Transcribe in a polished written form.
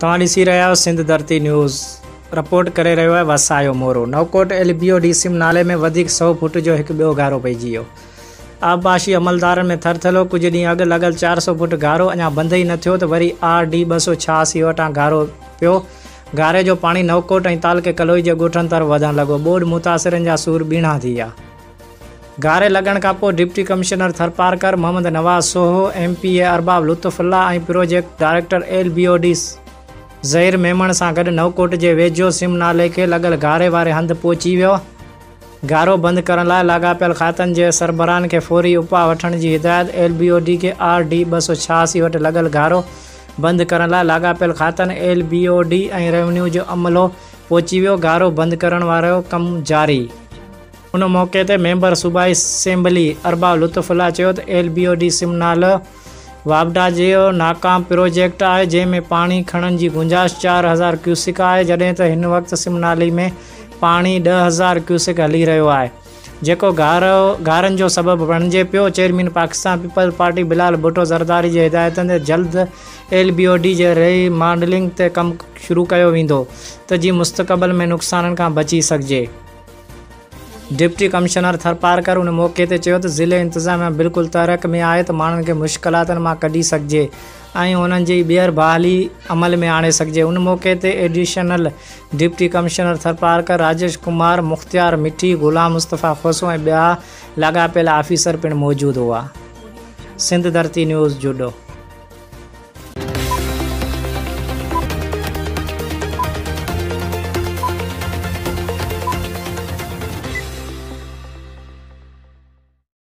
توهان ڏسي رهيا آهيو سنڌ ڌرتي نيوز، رپورٽ ڪري رهيو آهي وسايو Moro. Naukot L B O D سم نالي ۾ وڌيڪ سئو فوٽ جو هڪ ٻيو گهارو پئجي ويو. آبپاشي عملدارن ۾ ٿرٿلو، ڪجهه ڏينهن اڳ لڳل 400 فوٽ گهارو اڃا بند ئي نه ٿيو ته وري آر ڊي 286 وٽان گهارو پيو. گهاري جو پاڻي نئوڪوٽ ۽ تعلقي ڪلوئي جي ڳوٺن طرف وڌڻ لڳو. ٻوڏ متاثرن جا سور ٻيڻا ٿي ويا. گهاري لڳڻ کانپوء deputy commissioner Tharparkar Muhammad Nawaz Soho, M P A Arbab Lutf Ullah ۽ project director L B O D Zaheer Memon سان گڏ نئوڪوٽ جي ويجهو سم نالي کي لڳل گهاري واري هنڌ پهچي ويو. گهارو بند ڪرڻ لاء لاڳاپيل کاتن جي سربراهن کي فوري اپاء وٺڻ جي هدايت، ايل بي او ڊي کي آر ڊي 286 وٽ لڳل گهارو بند ڪرڻ لاء لاڳاپيل کاتن L B O D ۽ revenue جو عملو پهچي ويو، گهارو بند ڪرڻ وارو ڪم جاري. ان موقعي تي ميمبر صوبائي اسيمبلي ارباب لطف الله چيو ته ايل بي او ڊي سم نالو واپڊا جو ناڪام پروجيڪٽ آهي جنهن ۾ پاڻي کڻڻ جي گنجائش 4000 ڪيوسڪ آهي جڏهن ته هن وقت سم نالي ۾ پاڻي 10,000 ڪيوسڪ هلي رهيو آهي جيڪو گهارن جو سبب بڻجي پيو chairman Pakistan peoples party Bilawal Bhutto Zardari جي هدايتن تي جلد ايل بي او ڊي جي ري ماڊلنگ تي ڪم شروع ڪيو ويندو ته جيئن مستقبل ۾ نقصانن کان بچي سگهجي. ڊپٽي ڪمشنر ٿرپارڪر ان موقعي تي چيو ته ضلعي انتظاميا بلڪل تحرڪ ۾ آهي ته ماڻهن کي مشڪلاتن مان ڪڍي سگهجي ۽ انهن جي ٻيهر بحالي عمل ۾ آڻي سگهجي ان موقعي تي additional deputy commissioner Tharparkar Rajesh Kumar, Mukhtiar Mithi, Ghulam Mustafa Khoso ۽ ٻيا لاڳاپيل آفيسر پڻ موجود هئا. سنڌ ڌرتي نيوز جهڏو.